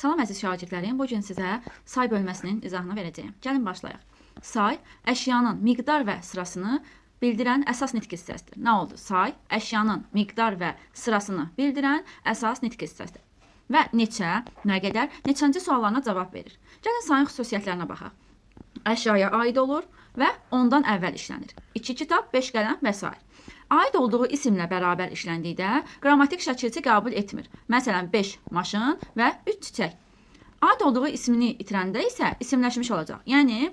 Salam əziz şagirdlərim, bu gün sizə say bölməsinin izahını verəcəyəm. Gəlin başlayaq. Say əşyanın miqdar və sırasını bildirən əsas nitq hissəsidir. Nə oldu? Say əşyanın miqdar və sırasını bildirən əsas nitq hissəsidir. Və neçə, nə qədər, neçənci suallarına cavab verir. Gəlin sayın xüsusiyyətlərinə baxaq. Əşyaya aid olur və ondan əvvəl işlənir. 2 kitab, 5 qələm və sair. Aid olduğu isimlə bərabər işləndikdə qrammatik şəkilçi qəbul etmir. Məsələn, 5 maşın və 3 çiçək. Aid olduğu ismini itirəndə isə isimləşmiş olacaq. Yəni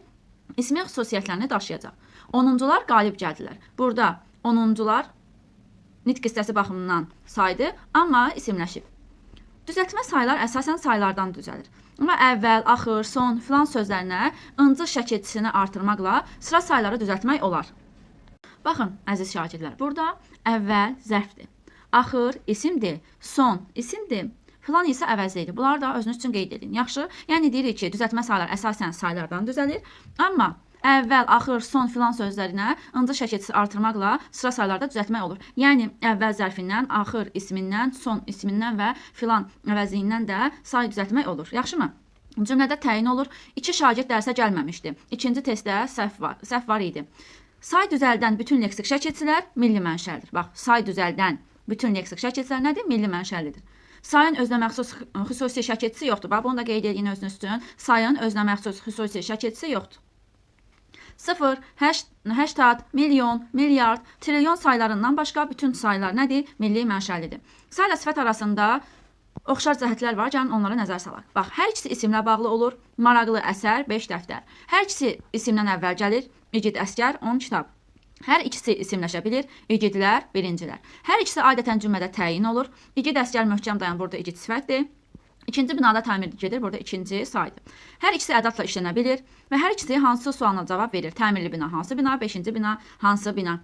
ismin xüsusiyyətlərini daşıyacaq. Onuncular qalib gəldilər. Burada onuncular nitq hissəsi baxımından saydı, amma isimləşib. Düzəltmə saylar əsasən saylardan düzəlir. Amma əvvəl, axır, son filan sözlərinə ıncı şəkilçisini artırmaqla sıra sayları düzəltmək olar. Baxın, əziz şagirdlər, burada əvvəl zərfdir, axır isimdir, son isimdir, filan isə əvəzlidir. Bunları da özünüz üçün qeyd edin. Yaxşı? Yəni deyirik ki, düzəltmə saylar əsasən saylardan düzəlir, amma əvvəl, axır, son filan sözlərinə ıncı şəkilçisi artırmaqla sıra saylarda düzəltmək olur. Yəni əvvəl zərfindən, axır ismindən, son ismindən və filan əvəzliyindən də say düzəltmək olur. Yaxşımı? Cümlədə təyin olur. 2 şagird dərsə gəlməmişdi. İkinci testdə səhv var idi. Say düzəldən bütün leksik şəkilçilər milli mənşəlidir. Bax, say düzəldən bütün leksik şəkilçilər nədir? Milli mənşəlidir. Sayın özünə məxsus xüsusi şəkilçisi yoxdur. Bax, bunu da qeyd edin özünüz üçün. Sayın özünə məxsus xüsusi şəkilçisi yoxdur. 0, 80, milyon, milyard, trilyon saylarından başqa bütün saylar nədir? Milli mənşəlidir. Sayla sifət arasında oxşar cəhətlər var, gəlin onlara nəzər salaq. Bax, hər ikisi isimlə bağlı olur. Maraqlı əsər, 5 dəftər. Hər ikisi isimdən əvvəl gəlir. İgid əsgər, 10 kitab. Hər ikisi isimləşə bilir. İgidlər, birincilər. Hər ikisi adətən cümlədə təyin olur. İgid əsgər möhkəm dayan, burada igid sifətdir. İkinci binada təmir gedir, burada ikinci saydır. Hər ikisi ədadla işlənə bilir və hər ikisi hansı sualına cavab verir. Təmirli bina hansı bina, beşinci bina hansı bina.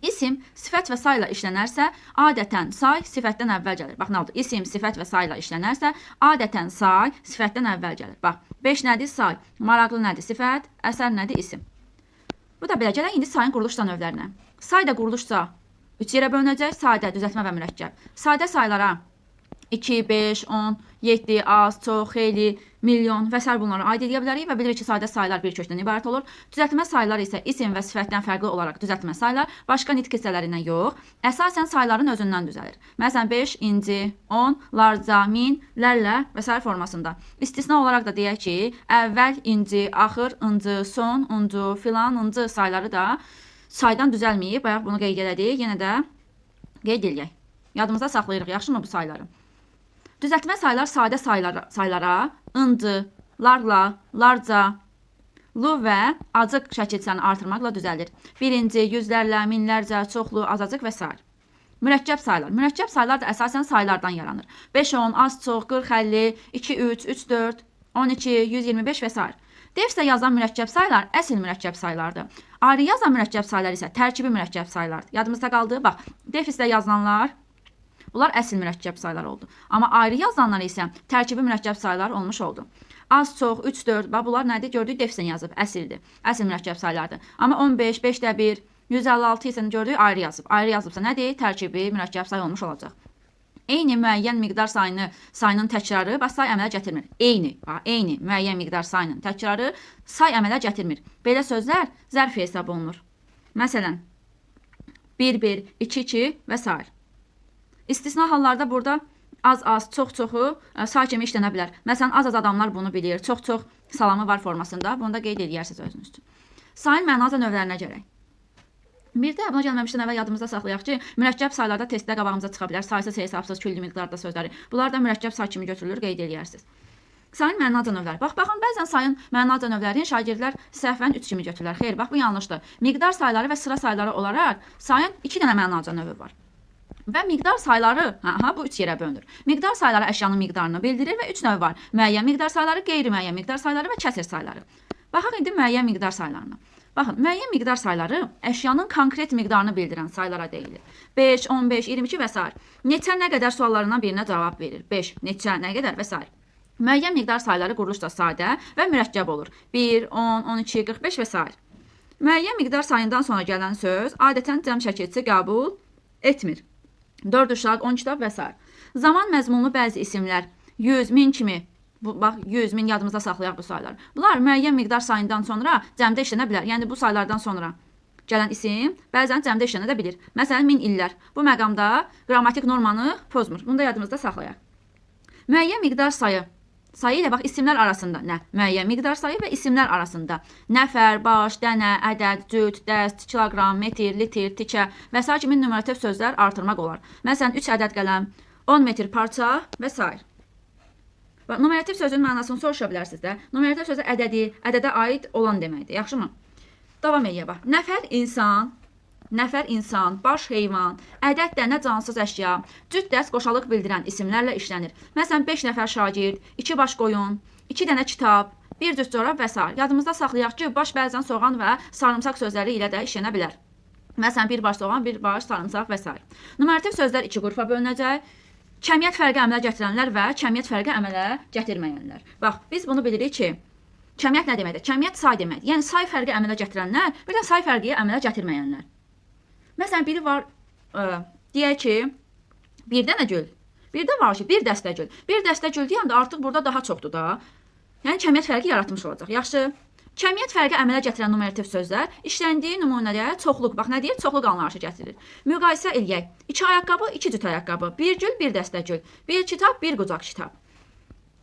İsim, sifət və sayla işlənərsə, adətən say sifətdən əvvəl gəlir. Bax, nə oldu? İsim, sifət və sayla işlənərsə, adətən say sifətdən əvvəl gəlir. Bax, 5 nədir? Say. Maraqlı nədir? Sifət. Əsər nədir? İsim. Bu da belə. Gələk indi sayın quruluşca növlərinə. Say da quruluşca 3 yerə bölünəcək. Sadə, düzəltmə və mürəkkəb. Sadə saylara 2, 5, 10, 7, az, çox, xeyli, milyon və sair bunlara aid edə bilərik və bilirik ki, sadə saylar bir kökdən ibarət olur. Düzəltmə saylar isə isim və sifətdən fərqli olaraq düzəltmə saylar başqa nitq hissələrindən yox, əsasən sayların özündən düzəlir. Məsələn, 5, inci, 10, larca, min, lərlə və sair formasında. İstisna olaraq da deyək ki, əvvəl inci, axır ıncı, son uncu, filan ıncı sayları da saydan düzəlməyib. Bayaq bunu qeyd elədik, yenə də qeyd eləyək. Yadımızda saxlayırıq, yaxşımı bu sayları? Düzəltmə saylar sadə saylara ıncı, larla, larca, lu və acıq şəkilçisini artırmaqla düzəlir. Birinci, yüzlərlə, minlərcə, çoxlu, azacıq və sair. Mürəkkəb saylar. Mürəkkəb saylar da əsasən saylardan yaranır. 5, 10, az, çox, 40, 50, 2, 3, 3, 4, 12, 125 və sair. Defislə yazılan mürəkkəb saylar əsl mürəkkəb saylardır. Ayrı yazılan mürəkkəb saylar isə tərkibi mürəkkəb saylardır. Yadımızda qaldı. Bax, defislə yazılanlar bunlar əsl mürəkkəb saylar oldu. Amma ayrı yazılanlar isə tərkibi mürəkkəb saylar olmuş oldu. Az, çox, 3, 4, bax bunlar nədir? Gördük, defislə yazıb, əsildir. Əsl mürəkkəb saylardır. Amma 15, 5də 1, 156 isə gördük, ayrı yazıb. Ayrı yazıbsa nədir? Tərkibi mürəkkəb say olmuş olacaq. Eyni müəyyən miqdar sayının təkrarı bax say əmələ gətirmir. Eyni, bax, eyni müəyyən miqdar sayının təkrarı say əmələ gətirmir. Belə sözlər zərf hesab olunur. Məsələn, 1, 1, 2, 2 və sair. İstisna hallarda burada az-az, çox-çoxu say kimi işlənə bilər. Məsələn, az-az adamlar bunu bilir. Çox-çox salamı var formasında. Bunu da qeyd eləyərsiniz özünüz üçün. Sayın mənaca növlərinə gələk. Bir də buna gəlməmişdən əvvəl yadımızda saxlayaq ki, mürəkkəb saylarda testdə qabağımıza çıxa bilər. Saysız, hesabsız, külli miqdarda sözləri. Bunlar da mürəkkəb say kimi götürülür, qeyd eləyərsiniz. Sayın mənaca növləri. Bax, baxın, bəzən sayın mənaca növlərini şagirdlər səhvən 3 kimi götürürlər. Xeyr, bax, bu yanlışdır. Miqdar sayları və sıra sayları olaraq sayın 2 dənə mənaca növü var. Və miqdar sayları, bu 3 yerə bölünür. Miqdar sayları əşyanın miqdarını bildirir və 3 növ var. Müəyyən miqdar sayları, qeyri-müəyyən miqdar sayları və kəsir sayları. Baxaq indi müəyyən miqdar saylarına. Baxın, müəyyən miqdar sayları əşyanın konkret miqdarını bildirən saylara deyilir. 5, 15, 22 və sair. Neçə, nə qədər suallarından birinə cavab verir. 5, neçə, nə qədər və sair. Müəyyən miqdar sayları quruluşda sadə və mürəkkəb olur. 1, 10, 12, 45 və sair. Müəyyən miqdar sayından sonra gələn söz adətən cəm şəkilçisi qəbul etmir. 4 uşaq, 10 kitab və sair. Zaman məzmunlu bəzi isimlər 100, 1000 kimi Bu, bax, 100, 1000 yadımızda saxlayaq bu saylar. Bunlar müəyyən miqdar sayından sonra cəmdə işlənə bilər. Yəni bu saylardan sonra gələn isim bəzən cəmdə işlənə də bilir. Məsələn, 1000 illər. Bu məqamda qrammatik normanı pozmur. Bunu da yadımızda saxlayaq. Müəyyən miqdar sayı. Sayı ilə bax isimlər arasında nə? Müəyyən miqdar sayı və isimlər arasında. Nəfər, baş, dənə, ədəd, cüt, dəst, kiloqram, metr, litr, tikə və sair kimi numerativ sözlər artırmaq olar. Məsələn, 3 ədəd qələm, 10 metr parça və sair. Bax, numerativ sözün mənasını soruşa bilərsiniz də. Numerativ sözü ədədi, ədədə aid olan deməkdir. Yaxşımı? Davam eləyək bax. Nəfər insan, nəfər insan, baş heyvan, ədəd dənə cansız əşya, cüt dəst qoşalıq bildirən isimlərlə işlənir. Məsələn, 5 nəfər şagird, 2 baş qoyun, 2 dənə kitab, 1 cüt corab və sair. Yadımızda saxlayaq ki, baş bəzən soğan və sarımsaq sözləri ilə də işlənə bilər. Məsələn, 1 baş soğan, 1 baş sarımsaq və sair. Numerativ sözlər 2 qrupa bölünəcək. Kəmiyyət fərqi əmələ gətirənlər və kəmiyyət fərqi əmələ gətirməyənlər. Bax, biz bunu bilirik ki, kəmiyyət nə deməkdir? Kəmiyyət say deməkdir. Yəni, say fərqi əmələ gətirənlər, bir də say fərqi əmələ gətirməyənlər. Məsələn, biri var, deyək ki, bir dənə gül. Bir də var ki, bir dəstə gül. Bir dəstə gül deyəndə artıq burada daha çoxdur da. Yəni, kəmiyyət fərqi yaratmış olacaq. Yaxşı. Kəmiyyət fərqi əmələ gətirən numerativ sözlər işləndiyi nümunədə çoxluq, bax nə deyir? Çoxluq anlayışı gətirir. Müqayisə eləyək. 2 ayaqqabı, 2 cüt ayaqqabı, 1 gül, 1 dəstə gül, 1 kitab, 1 qucaq kitab.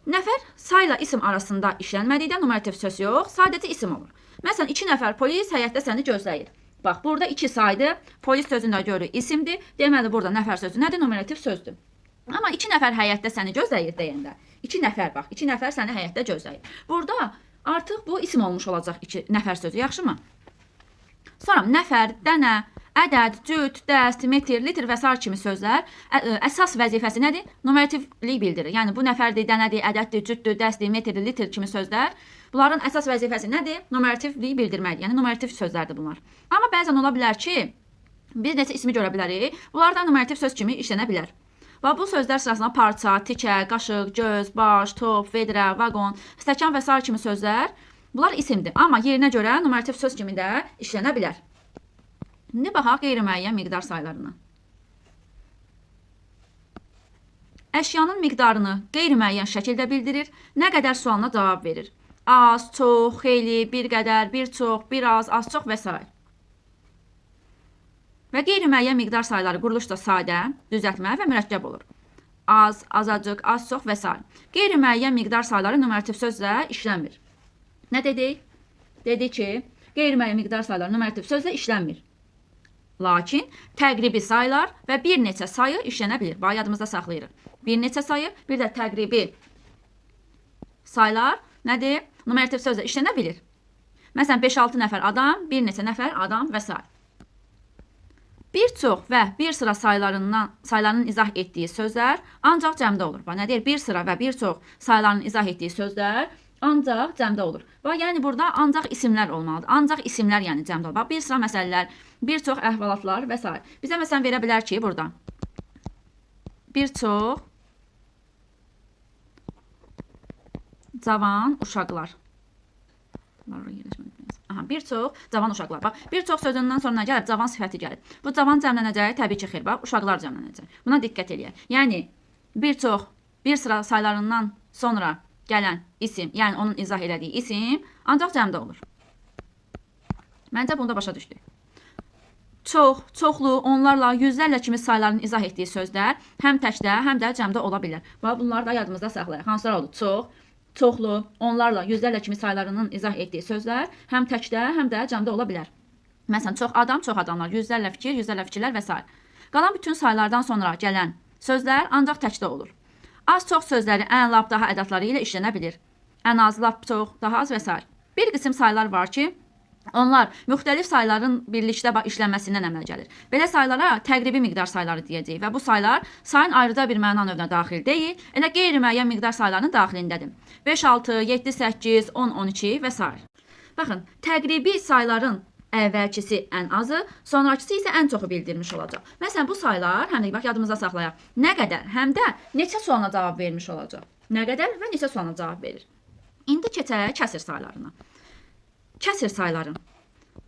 Nəfər sayla isim arasında işlənmədikdə numerativ söz yox, sadəcə isim olur. Məsələn, 2 nəfər polis həyətdə səni gözləyir. Bax, burada 2 saydı, polis sözünü də görürük isimdir. Deməli, burada nəfər sözü nədir? Numerativ sözdür. Amma 2 nəfər həyətdə səni gözləyir deyəndə, 2 nəfər bax, 2 nəfər səni həyətdə gözləyir. Burada artıq bu isim olmuş olacaq 2 nəfər sözü, yaxşımı? Sonra nəfər, dənə, ədəd, cüt, dəst, metr, litr və sair kimi sözlər əsas vəzifəsi nədir? Numerativlik bildirir. Yəni bu nəfərdir, dənədir, ədəddir, cütdür, dəstdir, metrdir, litr kimi sözlər. Bunların əsas vəzifəsi nədir? Numerativlik bildirməkdir. Yəni numerativ sözlərdir bunlar. Amma bəzən ola bilər ki, bir neçə ismi görə bilərik. Bunlardan numerativ söz kimi işlənə bilər. Və bu sözlər sırasında parça, tikə, qaşıq, göz, baş, top, vedrə, vaqon, stəkan və sair kimi sözlər, bunlar isimdir. Amma yerinə görə numerativ söz kimi də işlənə bilər. İndi baxaq qeyri-müəyyən miqdar saylarına. Əşyanın miqdarını qeyri-müəyyən şəkildə bildirir, nə qədər sualına cavab verir. Az, çox, xeyli, bir qədər, bir çox, bir az, az çox və sair. Və qeyri-müəyyən miqdar sayları quruluşda sadə, düzəltmə və mürəkkəb olur. Az, azacıq, az, çox və sair. Qeyri-müəyyən miqdar sayları numerativ sözlə işlənmir. Nə dedik? Dedik ki, qeyri-müəyyən miqdar sayları numerativ sözlə işlənmir. Lakin təqribi saylar və bir neçə sayı işlənə bilir. Bax, yadımızda saxlayırıq. Bir neçə sayı, bir də təqribi saylar nədir? Numerativ sözlə işlənə bilir. Məsələn, 5-6 nəfər adam, bir neçə nəfər adam və sair. Bir çox və bir sıra saylarının izah etdiyi sözlər ancaq cəmdə olur. Bax, nə deyir? Bir sıra və bir çox saylarının izah etdiyi sözlər ancaq cəmdə olur. Bax, yəni burada ancaq isimlər olmalıdır. Ancaq isimlər yəni cəmdə olur. Bax, bir sıra məsələlər, bir çox əhvalatlar və sair. Bizə məsələn verə bilər ki, burada bir çox cavan uşaqlar. Aha, bir çox cavan uşaqlar. Bax, bir çox sözündən sonra nə gəlib? Cavan sifəti gəlib. Bu cavan cəmlənəcək, təbii ki, xeyr. Bax, uşaqlar cəmlənəcək. Buna diqqət eləyək. Yəni, bir çox, bir sıra saylarından sonra gələn isim, yəni onun izah elədiyi isim ancaq cəmdə olur. Məncə bunu da başa düşdük. Çox, çoxlu, onlarla, yüzlərlə kimi sayların izah etdiyi sözlər həm təkdə, həm də cəmdə ola bilər. Bax, bunları da yadımızda saxlayaq. Hansılar oldu? Çox, çoxlu, onlarla, yüzlərlə kimi saylarının izah etdiyi sözlər həm təkdə, həm də cəmdə ola bilər. Məsələn, çox adam, çox adamlar, yüzlərlə fikir, yüzlərlə fikirlər və s. Qalan bütün saylardan sonra gələn sözlər ancaq təkdə olur. Az çox sözləri ən, lap, daha ədadları ilə işlənə bilir. Ən az, lap, çox, daha az və s. Bir qism saylar var ki, onlar müxtəlif sayların birlikdə işlənməsindən əmələ gəlir. Belə saylara təqribi miqdar sayları deyəcəyik və bu saylar sayın ayrıca bir məna növünə daxil deyil, elə qeyri-müəyyən miqdar saylarının daxilindədir. 5, 6, 7, 8, 10, 12 və s. Baxın, təqribi sayların əvvəlkisi ən azı, sonrakısı isə ən çoxu bildirmiş olacaq. Məsələn, bu saylar, həm də bax yadımızda saxlayaq, nə qədər, həm də neçə sualına cavab vermiş olacaq. Nə qədər və neçə sualına cavab verir. İndi keçək kəsir saylarına. Kəsir sayları.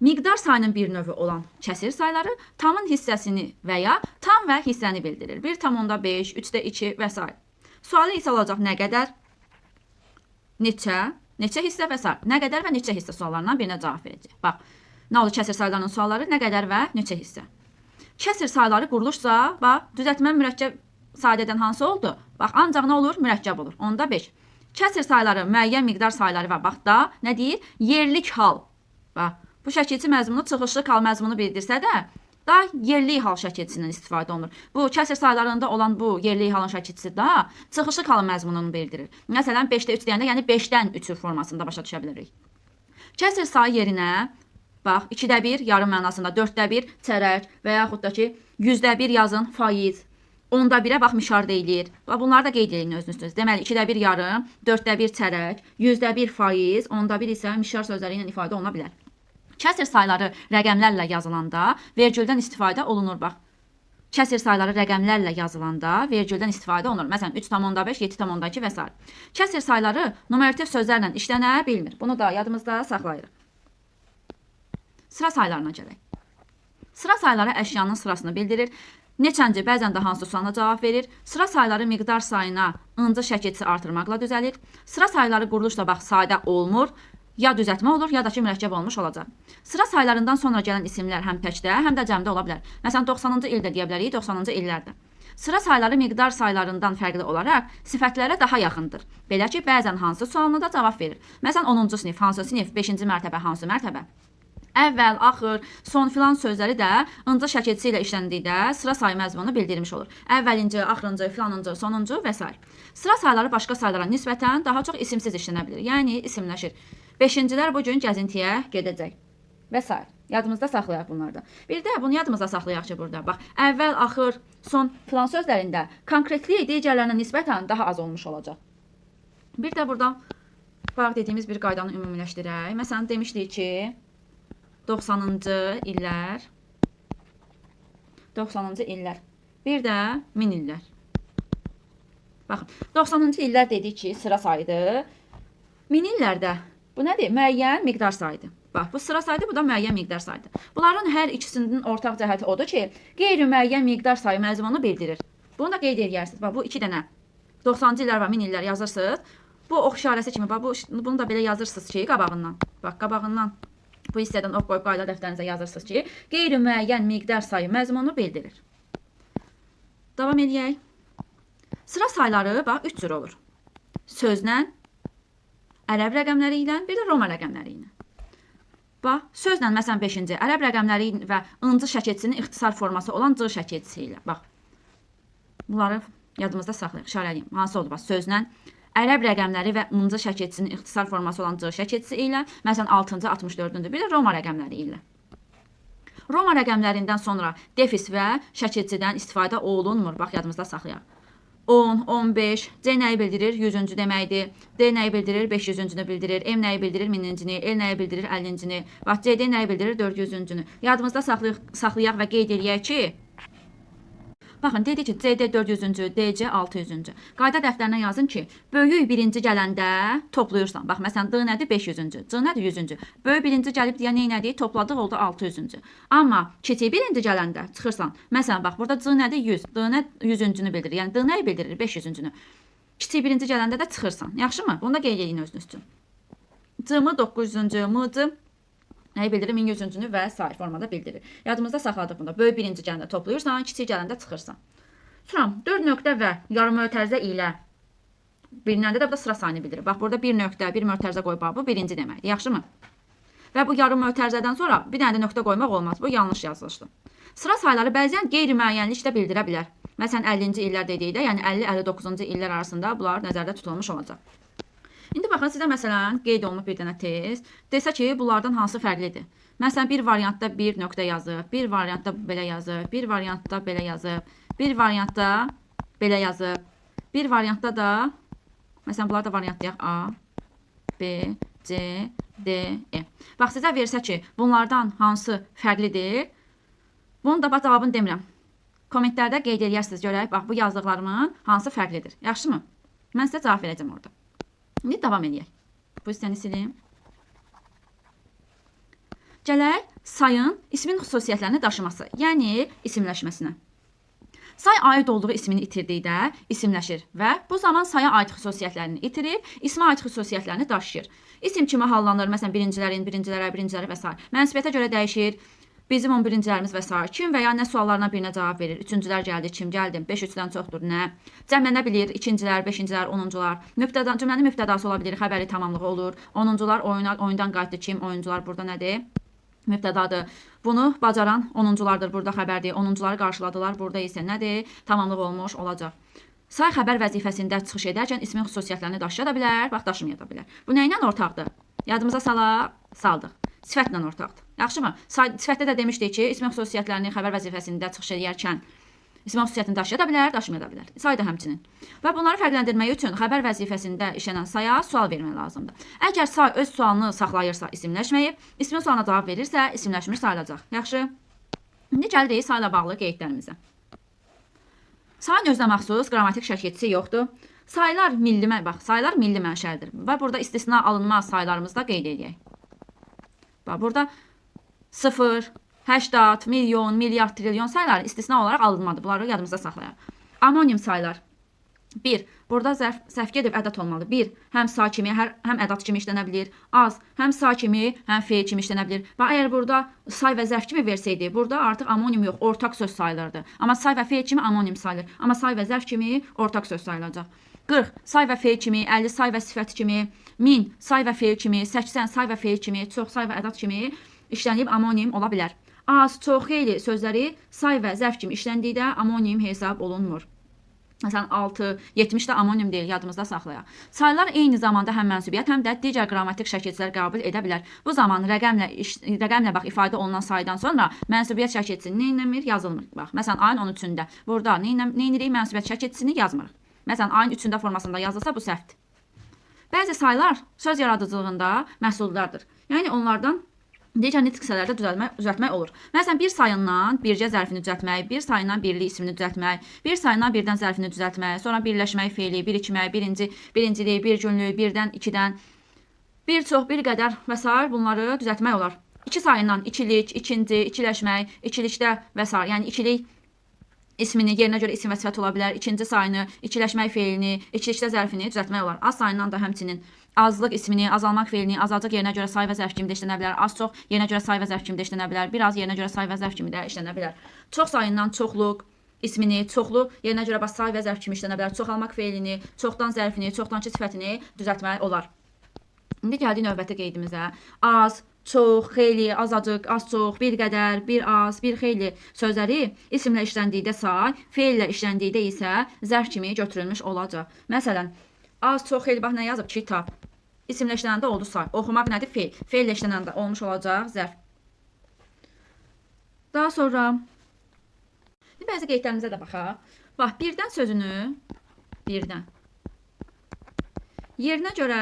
Miqdar sayının bir növü olan kəsir sayları tamın hissəsini və ya tam və hissəni bildirir. 1,5, 3,2 və s. Sualı isə olacaq nə qədər, Neçə, neçə hissə və sair. Nə qədər və neçə hissə suallarından birinə cavab verəcək. Bax, nə oldu kəsir saylarının sualları? Nə qədər və neçə hissə? Kəsir sayları quruluşsa, bax, düzəltmə mürəkkəb sadədən hansı oldu? Bax, ancaq nə olur? Mürəkkəb olur. Onda 5. Kəsir sayları, müəyyən miqdar sayları var. Bax da, nə deyir? Yerlik hal. Bax, bu şəkilçi məzmunu çıxışlı hal məzmunu bildirsə də, da yerlik hal şəkilçisindən istifadə olunur. Bu kəsir saylarında olan bu yerlik halın şəkilçisi da çıxışlı halın məzmununu bildirir. Məsələn, 5-də 3 deyəndə, yəni 5-dən 3-ü formasında başa düşə bilirik. Kəsir sayı yerinə bax, 2-də 1 yarım mənasında, 4-də 1 çərək və yaxud da ki, 100-də 1 yazın faiz. 10-da 1-ə bax mişar deyilir. Bax, bunları da qeyd edin özünüz. Deməli, 2-də 1 yarım, 4-də 1 çərək, 100-də 1 faiz, 10-da 1 isə mişar sözləri ilə ifadə oluna bilər. Kəsir sayları rəqəmlərlə yazılanda vergüldən istifadə olunur. Bax, kəsir sayları rəqəmlərlə yazılanda vergüldən istifadə olunur. Məsələn, 3,5, 7,2 və s. Kəsir sayları numerativ sözlərlə işlənə bilmir. Bunu da yadımızda saxlayırıq. Sıra saylarına gələk. Sıra sayları əşyanın sırasını bildirir. Neçənci, bəzən də hansı sualına cavab verir. Sıra sayları miqdar sayına ıncı şəkilçisi artırmaqla düzəlir. Sıra sayları quruluşla bax sadə olmur. Ya düzəltmə olur, ya da ki, mürəkkəb olmuş olacaq. Sıra saylarından sonra gələn isimlər həm təkdə, həm də cəmdə ola bilər. Məsələn, 90-cı ildə deyə bilərik, 90-cı illərdə. Sıra sayları miqdar saylarından fərqli olaraq sifətlərə daha yaxındır. Belə ki, bəzən hansı sualına da cavab verir. Məsələn, 10-cu sinif, hansı sinif, 5-ci mərtəbə, hansı mərtəbə? Əvvəl, axır, son filan sözləri də ıncı şəkilçisi ilə işləndikdə sıra sayı məzmunu bildirmiş olur. Əvvəlinci, axırıncı, filanıncı, sonuncu və s. Sıra sayları başqa saylara nisbətən daha çox isimsiz işlənə bilir. Yəni isimləşir. Beşincilər bu gün gəzintiyə gedəcək və s. Yadımızda saxlayaq bunlarda. Bir də bunu yadımızda saxlayaq ki, burada bax, əvvəl, axır, son filan sözlərində konkretlik digərlərinə nisbətən daha az olmuş olacaq. Bir də burada bayaq dediyimiz bir qaydanı ümumiləşdirək. Məsələn, demişdik ki, 90-cı illər, 90-cı illər, bir də 1000 illər. Baxın, 90-cı illər dedik ki, sıra sayıdır. 1000 illərdə bu nədir? Müəyyən miqdar sayıdır. Bax, bu sıra sayıdır, bu da müəyyən miqdar sayıdır. Bunların hər ikisinin ortaq cəhəti odur ki, qeyri-müəyyən miqdar sayı məzmunu bildirir. Bunu da qeyd edərsiniz. Bax, bu iki dənə 90-cı illər və 1000 illər yazırsınız. Bu ox işarəsi kimi, bax, bunu da belə yazırsınız ki, qabağından. Bax, qabağından bu hissədən ox qoyub qayda dəftərinizə yazırsınız ki, qeyri-müəyyən miqdar sayı məzmunu bildirir. Davam edək. Sıra sayları, bax, 3 cür olur. Sözlə, ərəb rəqəmləri ilə, bir də Roma rəqəmləri ilə. Bax, sözlə, məsələn, 5-ci, ərəb rəqəmləri və ıncı şəkilçisinin ixtisar forması olan C şəkilçisi ilə. Bax, bunları yadımızda saxlayaq, işarələyim. Hansı oldu? Bax, sözlə, ərəb rəqəmləri və ıncı şəkilçisinin ixtisar forması olan C şəkilçisi ilə, məsələn, 6-cı, 64-cü, bir də Roma rəqəmləri ilə. Roma rəqəmlərindən sonra defis və şəkilçidən istifadə olunmur. Bax, yadımızda saxlayaq. 10, 15, C nəyi bildirir? 100-cü deməkdir. D nəyi bildirir? 500-cünü bildirir. M nəyi bildirir? 1000-cini. L nəyi bildirir? 50-cini. Bax, CD nəyi bildirir? 400-cünü. Yadımızda saxlayaq və qeyd eləyək ki, baxın, dedi ki, CD 400-cü, DC 600-cü. Qayda dəftərinə yazın ki, böyük birinci gələndə toplayırsan. Bax, məsələn, D nədir? 500-cü. C nədir? 100-cü. Böyük birinci gəlib deyə nə nədir? Topladıq, oldu 600-cü. Amma kiçik birinci gələndə çıxırsan. Məsələn, bax, burada C nədir? 100. D nə 100-cünü bildirir. Yəni, D nəyi bildirir? 500-cünü. Kiçik birinci gələndə də çıxırsan. Yaxşımı? Bunu da qeyd edin özünüz üçün. C M 900-cü, M C nəyi bildirir? 1100-cünü və sair formada bildirir. Yadımızda saxladıq bunda. Böyük birinci gələndə toplayırsan, kiçik gələndə çıxırsan. Sonra 4 nöqtə və yarım mötərizə ilə bilinəndə də bu da sıra sayını bildirir. Bax, burada bir nöqtə, bir mötərizə qoyub, bu birinci deməkdir. Yaxşımı? Və bu yarım mötərizədən sonra bir dənə də nöqtə qoymaq olmaz. Bu yanlış yazılışdır. Sıra sayları bəzən qeyri-müəyyənlik də bildirə bilər. Məsələn, 50-ci illər dedikdə, yəni 50-59-cu illər arasında bunlar nəzərdə tutulmuş olacaq. İndi baxın, sizə məsələn qeyd olunub bir dənə test. Desə ki, bunlardan hansı fərqlidir? Məsələn, bir variantda bir nöqtə yazıb, bir variantda belə yazıb, bir variantda belə yazıb, bir variantda belə yazıb, bir variantda da, məsələn, bunlar da variant deyək, A, B, C, D, E. Bax, sizə versə ki, bunlardan hansı fərqlidir? Bunu da bax, cavabını demirəm. Kommentlərdə qeyd eləyərsiniz, görək, bax, bu yazdıqlarımın hansı fərqlidir? Yaxşımı? Mən sizə cavab verəcəm orada. İndi davam edək. Bu hissəni silim. Gələk sayın ismin xüsusiyyətlərini daşıması, yəni isimləşməsinə. Say aid olduğu ismini itirdikdə isimləşir və bu zaman saya aid xüsusiyyətlərini itirib, ismə aid xüsusiyyətlərini daşıyır. İsim kimi hallanır, məsələn, birincilərin, birincilərə, birincilərə və s. Mənsubiyyətə görə dəyişir. Bizim 11-cilərimiz və s. Kim və ya nə suallarına birinə cavab verir. Üçüncülər gəldi, kim gəldi? 5 3-dən çoxdur, nə? Cəmlənə bilir, ikincilər, beşincilər, onuncular. Mübtəda, cümlənin mübtədası ola bilir, xəbəri tamamlığı olur. Onuncular oyundan qayıtdı, kim? Oyuncular burada nədir? Mübtədadır. Bunu bacaran onunculardır, burada xəbərdir. Onuncuları qarşıladılar, burada isə nədir? Tamamlıq olmuş olacaq. Say xəbər vəzifəsində çıxış edərkən ismin xüsusiyyətlərini daşıya da bilər, bax daşımaya da bilər. Bu nə ilə ortaqdır? Yadımıza saldıq. Sifətlə ortaqdır. Yaxşımı? Sifətdə də demişdik ki, ismin xüsusiyyətlərini xəbər vəzifəsində çıxış edərkən ismin xüsusiyyətini daşıya da bilər, daşımaya da bilər. Say da həmçinin. Və bunları fərqləndirmək üçün xəbər vəzifəsində işlənən saya sual vermək lazımdır. Əgər say öz sualını saxlayırsa isimləşməyib, ismin sualına cavab verirsə isimləşmiş sayılacaq. Yaxşı. İndi gəlirik sayla bağlı qeydlərimizə. Sayın özünə məxsus qrammatik şəkilçisi yoxdur. Saylar milli, bax, saylar milli mənşəlidir və burada istisna alınmaz saylarımızı da qeyd edək. Bax, burada 0, 80, milyon, milyard, trilyon sayları istisna olaraq alınmadı. Bunları yadımızda saxlayaq. Amonim saylar. 1. Burada səhv gedib ədad olmalı. 1. Həm say kimi, həm ədad kimi işlənə bilir. Az. Həm say kimi, həm feil kimi işlənə bilir. Və əgər burada say və zərf kimi versəydi, burada artıq amonim yox, ortaq söz sayılırdı. Amma say və feil kimi amonim sayılır. Amma say və zərf kimi ortaq söz sayılacaq. 40 say və feil kimi, 50 say və sifət kimi, 1000 say və feil kimi, 80 say və feil kimi, çox say və ədad kimi işlənib amonim ola bilər. Az, çox, xeyli sözləri say və zərf kimi işləndikdə amonim hesab olunmur. Məsələn, 6, 70 də amonim deyil, yadımızda saxlayaq. Saylar eyni zamanda həm mənsubiyyət, həm də digər qrammatik şəkilçilər qəbul edə bilər. Bu zaman rəqəmlə bax ifadə olunan saydan sonra mənsubiyyət şəkilçisi nə eləmir, yazılmır. Bax, məsələn, ayın 13-ündə burada nə edirik? Mənsubiyyət şəkilçisini yazmırıq. Məsələn, ayın 3-ündə formasında yazılsa bu səhvdir. Bəzi saylar söz yaradıcılığında məhsuldardır. Yəni onlardan digər nitq hissələrdə düzəltmək olur. Məsələn, bir sayından bircə zərfini düzəltmək, bir sayından birlik ismini düzəltmək, bir sayından birdən zərfini düzəltmək, sonra birləşmək feili, birikmək, birinci, birincilik, bir günlük, birdən, ikidən, bir çox, bir qədər və s. bunları düzəltmək olar. İki sayından ikilik, ikinci, ikiləşmək, ikilikdə və s. Yəni ikilik ismini yerinə görə isim və sifət ola bilər. İkinci sayını, ikiləşmək feilini, ikilikdə zərfini düzəltmək olar. Az sayından da həmçinin azlıq ismini, azalmaq feilini, azacıq yerinə görə say və zərf kimi də işlənə bilər. Az çox yerinə görə say və zərf kimi də işlənə bilər. Bir az yerinə görə say və zərf kimi də işlənə bilər. Çox sayından çoxluq ismini, çoxlu yerinə görə bax say və zərf kimi işlənə bilər. Çoxalmaq feilini, çoxdan zərfini, çoxdankı sifətini düzəltmək olar. İndi gəldik növbəti qeydimizə. Az, çox, xeyli, azacıq, az çox, bir qədər, bir az, bir xeyli sözləri isimlə işləndikdə say, feillə işləndikdə isə zərf kimi götürülmüş olacaq. Məsələn, az, çox, xeyli, bax nə yazıb? Kitab. İsimlə işlənəndə oldu say. Oxumaq nədir? Feil. Feillə işlənəndə olmuş olacaq zərf. Daha sonra bəzi qeydlərimizə də baxaq. Bax, birdən sözünü birdən yerinə görə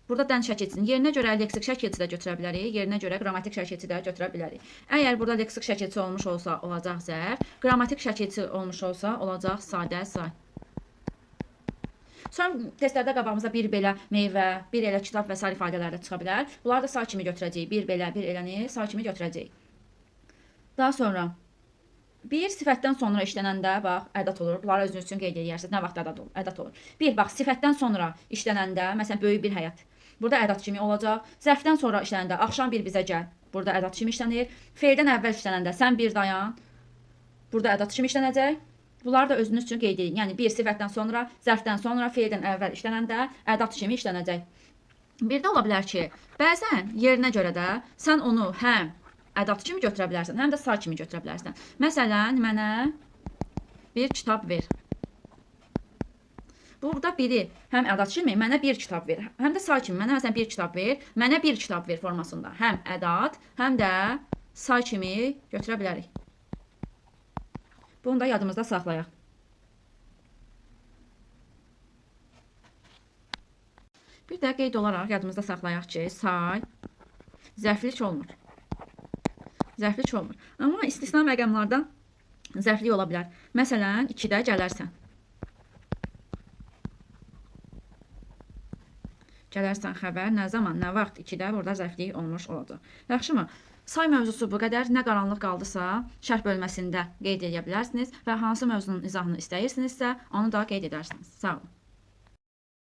burada dən şəkilçisini yerinə görə leksik şəkilçisi də götürə bilərik, yerinə görə qrammatik şəkilçisi də götürə bilərik. Əgər burada leksik şəkilçisi olmuş olsa, olacaq zərf, qrammatik şəkilçisi olmuş olsa, olacaq sadə say. Sonra testlərdə qabağımıza bir belə meyvə, bir elə kitab və sair ifadələr də çıxa bilər. Bunları da say kimi götürəcəyik. Bir belə, bir eləni say kimi götürəcəyik. Daha sonra bir sifətdən sonra işlənəndə bax ədad olur. Bunları özünüz üçün qeyd edərsiniz. Nə vaxt ədad olur? Bir bax sifətdən sonra işlənəndə, məsələn böyük bir həyat. Burada ədad kimi olacaq. Zərfdən sonra işlənəndə axşam bir bizə gəl. Burada ədad kimi işlənir. Feildən əvvəl işlənəndə sən bir dayan. Burada ədad kimi işlənəcək. Bunları da özünüz üçün qeyd edin. Yəni bir sifətdən sonra, zərfdən sonra, feildən əvvəl işlənəndə ədad kimi işlənəcək. Bir də ola bilər ki, bəzən yerinə görə də sən onu həm ədad kimi götürə bilərsən, həm də say kimi götürə bilərsən. Məsələn, mənə bir kitab ver. Burada biri həm ədad kimi mənə bir kitab ver, həm də say kimi mənə məsələn bir kitab ver, mənə bir kitab ver formasında həm ədad, həm də say kimi götürə bilərik. Bunu da yadımızda saxlayaq. Bir də qeyd olaraq yadımızda saxlayaq ki, say zərflik olmur. Zərflik olmur. Amma istisna məqamlarda zərflik ola bilər. Məsələn, 2-də gələrsən. Gələrsən xəbər nə zaman, nə vaxt 2-də burada zərflik olmuş olacaq. Yaxşımı? Say mövzusu bu qədər. Nə qaranlıq qaldısa, şərh bölməsində qeyd edə bilərsiniz və hansı mövzunun izahını istəyirsinizsə, onu da qeyd edərsiniz. Sağ olun.